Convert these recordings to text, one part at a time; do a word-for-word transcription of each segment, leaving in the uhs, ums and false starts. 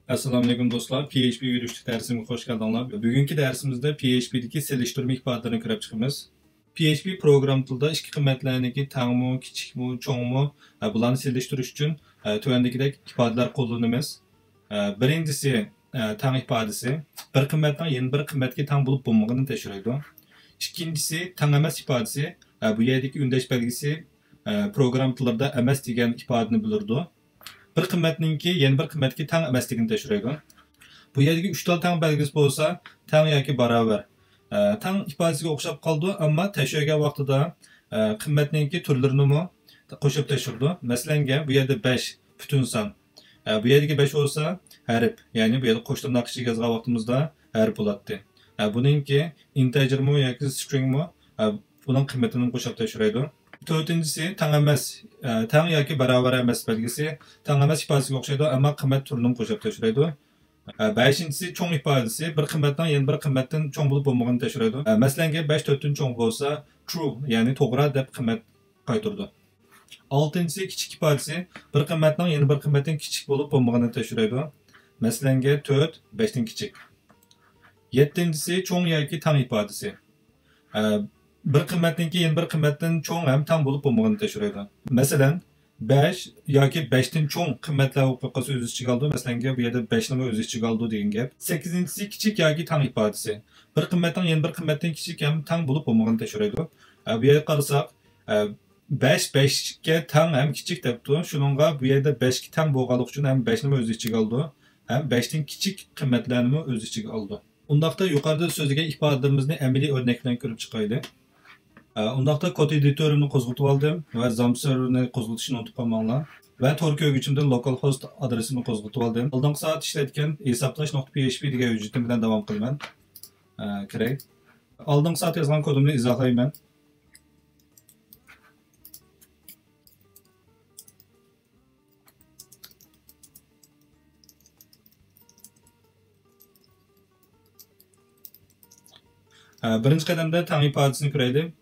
ئەسسالامۇئەلەيكۇم دوستلار، پي ئېيچ پى يۈرۈشلۈك دەرسىمىزگە خۇش كەلدىڭلار. بۈگۈنكى دەرسىمىزدە پي ئېيچ پىدىكى سېلىشتۇرما ئىپادىلىرىنى كۆرۈپ چىقىمىز. پي ئېيچ پى پروگرامما تىلىدا ئىككى قىممەتلەرنىڭكى تەڭمۇ، كىچىكمۇ، چوڭمۇ، ئە، بۇلارنى سېلىشتۇرۇش ئۈچۈن، ئە، تۆۋەندىكىدەك ئىپادىلەر قوللىنىمىز. ئە، بىرىنچىسى، ئە، تەڭ ئىپادىسى. بىر قىممەتنىڭ يەنە بىر قىممەتكە تەڭ بولۇپ بولمىغىنىنى تەكشۈرەيدۇ. ئىككىنچىسى، تەڭ ئەمەس ئىپادىسى. ئە، بۇ يەردىكى ئۈندەش بەلگىسى، ئە، پروگرامما تىللىرىدا ئەمەس دېگەن ئىپادىنى بىلدۈرىدۇ. بىر قىممەتنىڭكى يەنە بىر قىممەتكە تەڭ ئەمەسلىكىنى تەكشۈرەيدۇ. بۇ يەردىكى ئۈچ تال تەڭ بەلگىسى بولسا تەڭ ياكى باراۋەر. ئە، تەڭ ئىپادىسىگە ئوخشاپ قالىدۇ، ئەمما تەكشۈرگەن ۋاقتىدا، ئە، قىممەتنىڭكى تۈرلىرىنىمۇ قوشۇپ تەكشۈرىدۇ. مەسىلەنگە، بۇ يەردە بەش پۈتۈن سان. ئە، بۇ يەردىكى بەش بولسا ھەرپ، يەنى بۇ يەردە قوش تىرناق ئىچىگە يازغان ۋاقتىمىزدا ھەرپ بولاتتى. ئە، بۇنىڭكى ئىنتېجېرمۇ ياكى سترىڭمۇ، ئە، بۇنىڭ قىممىتىنى قوشۇپ تەكشۈرەيدۇ. تۆتىنچىسى تەڭ ئەمەس، ئە، تەڭ ياكى باراۋەر ئەمەس بەلگىسى. تەڭ ئەمەس ئىپادىسىگە ئوخشايدۇ، ئەمما قىممەت تۈرىنىمۇ قوشۇپ تەكشۈرەيدۇ. ئە، بەشىنچىسى چوڭ ئىپادىسى، بىر قىممەتنىڭ يەنە بىر قىممەتتىن چوڭ بولۇپ بولمىغىنىنى تەكشۈرەيدۇ. ئە، مەسىلەنگە، بەش تۆتتىن چوڭ بولسا، ترۇ، يەنى توغرا دەپ قىممەت قايتۇرىدۇ. ئالتىنچىسى كىچىك ئىپادىسى، بىر قىممەتنىڭ يەنە بىر قىممەتتىن كىچىك بولۇپ بولمىغىنىنى تەكشۈرەيدۇ. مەسىلەنگە، تۆت بەشتىن كىچىك. يەتتىنچىسى چوڭ ياكى تەڭ ئىپادىسى. ئە، بىر قىممەتنىڭكى يەنە بىر قىممەتتىن چوڭ ھەم تەڭ بولۇپ بولمىغىنىنى تەكشۈرەيدۇ. مەسىلەن، بەش ياكى بەشتىن چوڭ قىممەتلەر بولۇپ قالسا ئۆز ئىچىگە ئالىدۇ. مەسىلەنگە، بۇ يەردە بەشنىمۇ ئۆز ئىچىگە ئالىدۇ دېگەن گەپ. سەككىزىنچىسى كىچىك ياكى تەڭ ئىپادىسى. بىر قىممەتنىڭ يەنە بىر قىممەتتىن كىچىك ھەم تەڭ بولۇپ بولمىغىنىنى تەكشۈرەيدۇ. ئە، بۇ يەرگە قارىساق، ئە، بەش بەشكە تەڭ ھەم كىچىك دەپتۇ. شۇنىڭغا بۇ يەردە بەشكە تەڭ بولغانلىقى ئۈچۈن ھەم بەشنىمۇ ئۆز ئىچىگە ئالىدۇ، ھەم بەشتىن كىچىك قىممەتلەرنىمۇ ئۆز ئىچىگە ئالىدۇ. ئۇنداقتا يۇقىرىدا سۆزلىگەن ئىپادىلىرىمىزنى ئەمەلىي ئۆرنەك بىلەن كۆرۈپ چىقايلى. ئە، ئۇنداقتا كود ئېدىتورۇمنى قوزغىتىۋالدىم ۋە زام سېرۋېرىنى قوزغىتىشنى ئۇنتۇپ قالماڭلار. ۋە تور كۆرگۈچۈمدىن لوكال خوست ئادرېسىمنى قوزغىتىۋالدىم. ئالدىنقى سائەت ئىشلەتكەن ھېسابلاش نۇقتا پي ئېيچ پى دېگەن ھۆججىتىم بىلەن داۋام قىلىمەن. ئە، كىرەي. ئالدىنقى سائەت يازغان كودۇمنى ئىزاھلايمەن. ئە، بىرىنچى قەدەمدە تەڭ ئىپادىسىنى كۆرەيلى.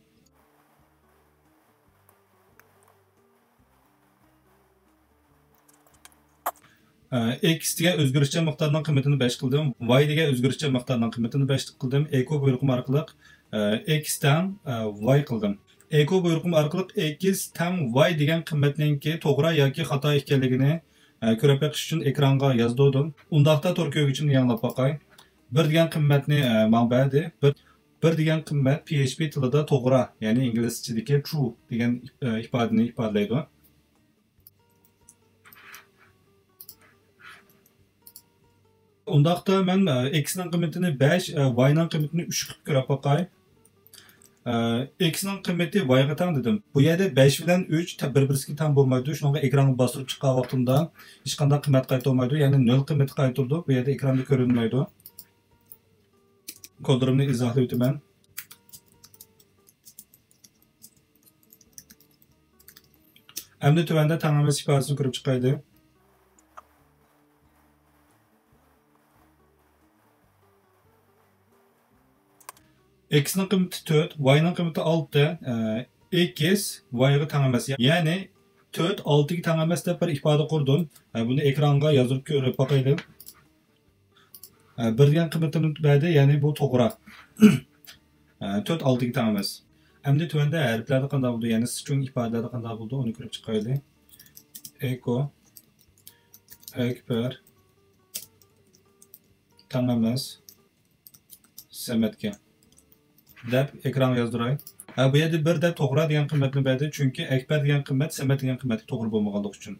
ئە، ئېكس دېگەن ئۆزگىرىشچان مىقدارنىڭ قىممىتىنى بەش قىلدىم. ۋاي دېگەن ئۆزگىرىشچان مىقدارنىڭ قىممىتىنى بەش قىلدىم. ئېكو بۇيرۇقۇم ئارقىلىق، ئە، ئېكس تەڭ، ئە، ۋاي قىلدىم. ئېكو بۇيرۇقۇم ئارقىلىق ئېكس تەڭ ۋاي دېگەن قىممەتنىڭكى توغرا ياكى خاتا ئىكەنلىكىنى، ئە، كۆرۈپ بېقىش ئۈچۈن ئېكرانغا يازدۇردۇم. ئۇنداقتا تور كۆرگۈچۈمنى يېڭىلاپ باقاي. بىر دېگەن قىممەتنى، ئە، ماڭا بەردى. بىر، بىر دېگەن قىممەت پي ئېيچ پى تىلىدا توغرا، يەنى ئىنگلىزچىدىكى ترۇ دېگەن، ئە، ئىپادىنى ئىپادىلەيدۇ. ئۇنداقتا مەن، ئە، ئېكسنىڭ قىممىتىنى بەش، ئە، ۋاينىڭ قىممىتىنى ئۈچ قىلىپ كۆرۈپ باقاي. ئە، ئېكسنىڭ قىممىتى ۋايغا تەڭ دېدىم. بۇ يەردە بەش بىلەن ئۈچ تە-، بىر-بىرسىگە تەڭ بولمايدۇ. شۇنىڭغا ئېكرانغا باستۇرۇپ چىققان ۋاقتىمدا ھېچقانداق قىممەت قايتۇرمايدۇ. يەنى نۆل قىممىتى قايتۇرىدۇ. بۇ يەردە ئېكراندا كۆرۈنمەيدۇ. كودلىرىمنى ئىزاھلىۋېتىمەن. ئەمدى تۆۋەندە تەڭ ئەمەس ئىپادىسىنى كۆرۈپ چىقايلى. ئېكسنىڭ قىممىتى تۆت، ۋاينىڭ قىممىتى ئالتە، ئە، ئېكس ۋايغا تەڭ ئەمەس. يەنى تۆت ئالتىگە تەڭ ئەمەس دەپ بىر ئىپادە قۇردۇم. ئە، بۇنى ئېكرانغا يازدۇرۇپ كۆرۈپ باقايلى. ئە، بىر دېگەن قىممىتىنى بەردى، يەنى بۇ توغرا. ئە، تۆت ئالتىگە تەڭ ئەمەس. ئەمدى تۆۋەندە ھەرپلەردە قانداق بولىدۇ، يەنى سترىڭ ئىپادىلەردە قانداق بولىدۇ، ئۇنى كۆرۈپ چىقايلى. ئېكو، ئەكبەر، تەڭ ئەمەس، سەمەتكە دەپ ئېكرانغا يازدۇراي. ھە، بۇ يەردە بىر دەپ توغرا دېگەن قىممەتنى بەردى، چۈنكى ئەكبەر دېگەن قىممەت سەمەت دېگەن قىممەتكە توغرا بولمىغانلىقى ئۈچۈن.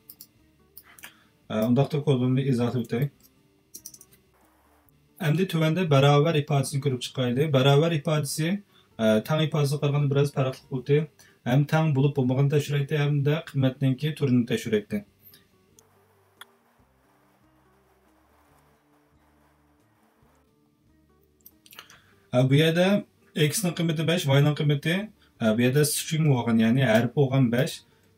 ھە، ئۇنداقتا كودۇمنى ئىزاھلىۋېتەي. ئەمدى تۆۋەندە باراۋەر ئىپادىسىنى كۆرۈپ چىقايلى. باراۋەر ئىپادىسى، ئە، تەڭ ئىپادىسىگە قارىغاندا بىراز پەرقلىق بولدى. ھەم تەڭ بولۇپ بولمىغىنىنى تەكشۈرەيتتى، ھەمدە قىممەتنىڭكى تۈرىنى تەكشۈرەيتتى. ھە، بۇ يەردە ئېكسنىڭ قىممىتى بەش، ۋاينىڭ قىممىتى، ھە، بۇ يەردە سترىڭ بولغان، يەنى ھەرپ بولغان بەش.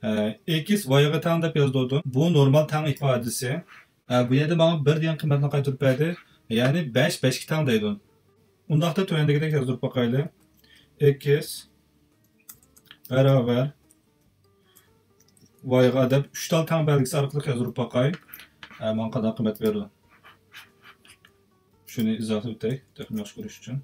ھە، ئېكس ۋايغا تەڭ دەپ يازدۇردۇم. بۇ نورمال تەڭ ئىپادىسى. ھە، بۇ يەردە ماڭا بىر دېگەن قىممەتنى قايتۇرۇپ بەردى. يەنى بەش بەشكە تەڭ دەيدۇ. ئۇنداقتا تۆۋەندىكىدەك يازدۇرۇپ باقايلى. ئېكس باراۋەر ۋايغا دەپ ئۈچ تال تەڭ بەلگىسى ئارقىلىق يازدۇرۇپ باقاي. ئە، ماڭا قانداق قىممەت بېرىدۇ؟ شۇنى ئىزاھلاپ ئۆتەي، تېخىمۇ ياخشى كۆرۈش ئۈچۈن.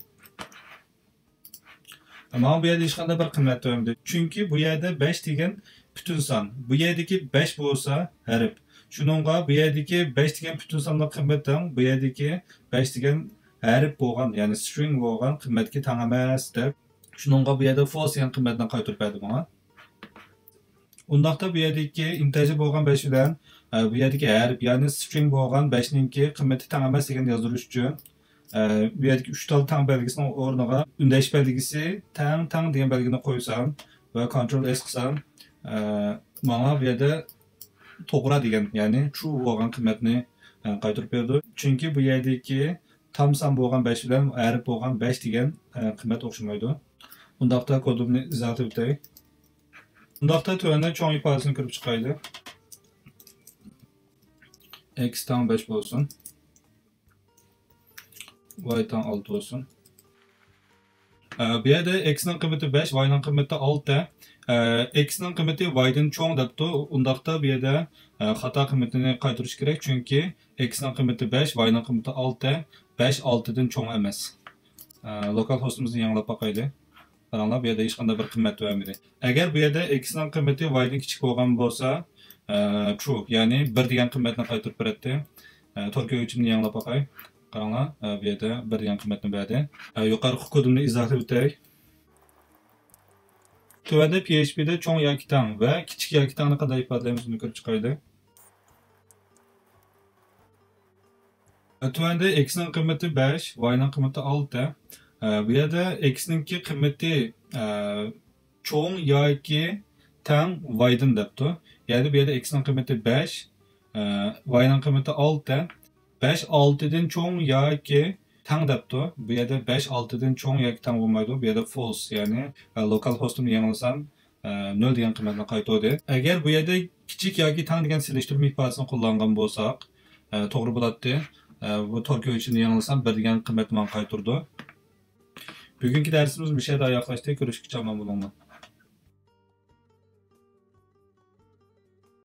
ماڭا بۇ يەردە ھېچقانداق بىر قىممەت بەرمىدى. چۈنكى بۇ يەردە بەش دېگەن پۈتۈن سان. بۇ يەردىكى بەش بولسا ھەرپ. شۇنىڭغا بۇ يەردىكى بەش دېگەن پۈتۈن سانلىق قىممەتنىڭ بۇ يەردىكى بەش دېگەن ھەرپ بولغان، يەنى string بولغان قىممەتكە تەڭ ئەمەس دەپ. شۇنىڭغا بۇ يەردە false دېگەن قىممەتنى قايتۇرۇپ بەردى ماڭا. ئۇنداقتا بۇ يەردىكى integer بولغان بەش بىلەن، ئە، بۇ يەردىكى ھەرپ، يەنى string بولغان بەشنىڭكى قىممىتى تەڭ ئەمەس دېگەننى يازدۇرۇش ئۈچۈن، ئە، بۇ يەردىكى ئۈچ تال تەڭ بەلگىسىنىڭ ئورنىغا ئۈندەش بەلگىسى تەڭ، تەڭ دېگەن بەلگىنى قويسام ۋە Ctrl S قىلسام، ئە، ماڭا بۇ يەردە توغرا دېگەن، يەنى true بولغان قىممەتنى، ئە، قايتۇرۇپ بېرىدۇ. چۈنكى بۇ يەردىكى تام سان بولغان بەش بىلەن ھەرپ بولغان بەش دېگەن، ئە، قىممەت ئوخشىمايدۇ. ئۇنداقتا كودۇمنى ئىزاھلاپ ئۆتەي. ئۇنداقتا تۆۋەندە چوڭ ئىپادىسىنى كۆرۈپ چىقايلى. X تەڭ بەش بولسۇن. Y تەڭ ئالتە بولسۇن. ئە، بۇ يەردە X نىڭ قىممىتى بەش، Y نىڭ قىممىتى ئالتە. ئە، X نىڭ قىممىتى Y دىن چوڭ دەپتۇ. ئۇنداقتا بۇ يەردە، ئە، خاتا قىممىتىنى قايتۇرۇش كېرەك، چۈنكى X نىڭ قىممىتى بەش، Y نىڭ قىممىتى ئالتە، بەش ئالتىدىن چوڭ ئەمەس. ئە، لوكال خوستىمىزنى يېڭىلاپ باقايلى. قاراڭلار، بۇ يەردە ھېچقانداق بىر قىممەت بەرمىدى. ئەگەر بۇ يەردە X نىڭ قىممىتى Y دىن كىچىك بولغان بولسا، ئە، true، يەنى بىر دېگەن قىممەتنى قايتۇرۇپ بېرەتتى. ئە، تور كۆرگۈچۈمنى يېڭىلاپ باقاي. قاراڭلار، ئە، بۇ يەردە بىر دېگەن قىممەتنى بەردى. ئە، يۇقىرىقى كودۇمنى ئىزاھلاپ ئۆتەي. تۆۋەندە P H P دە چوڭ ياكى تەڭ ۋە كىچىك ياكى تەڭنى قانداق ئىپادىلەيمىز، بۇنى كۆرۈپ چىقايلى. تۆۋەندە X نىڭ قىممىتى بەش، Y نىڭ قىممىتى ئالتە. ئە، بۇ يەردە X نىڭكى قىممىتى، ئە، چوڭ ياكى تەڭ Y دىن دەپتۇ. يەنى بۇ يەردە X نىڭ قىممىتى بەش، ئە، Y نىڭ قىممىتى ئالتە. بەش ئالتىدىن چوڭ ياكى تەڭ دەپتۇ. بۇ يەردە بەش ئالتىدىن چوڭ ياكى تەڭ بولمايدۇ. بۇ يەردە false، يەنى، ئە، لوكال خوستۇمنى يېڭىلىسام، ئە، نۆل دېگەن قىممەتنى قايتۇردى. ئەگەر بۇ يەردە كىچىك ياكى تەڭ دېگەن سېلىشتۇرما ئىپادىسىنى قوللانغان بولساق، ئە، توغرا بولاتتى. ئە، بۇ تور كۆرگۈچىنى يېڭىلىسام، بىر دېگەن قىممەتنى ماڭا قايتۇردى. بۈگۈنكى دەرسىمىز مۇشۇ يەردە ئاياغلاشتى. كۆرۈشكىچە ئامان بولۇڭلار.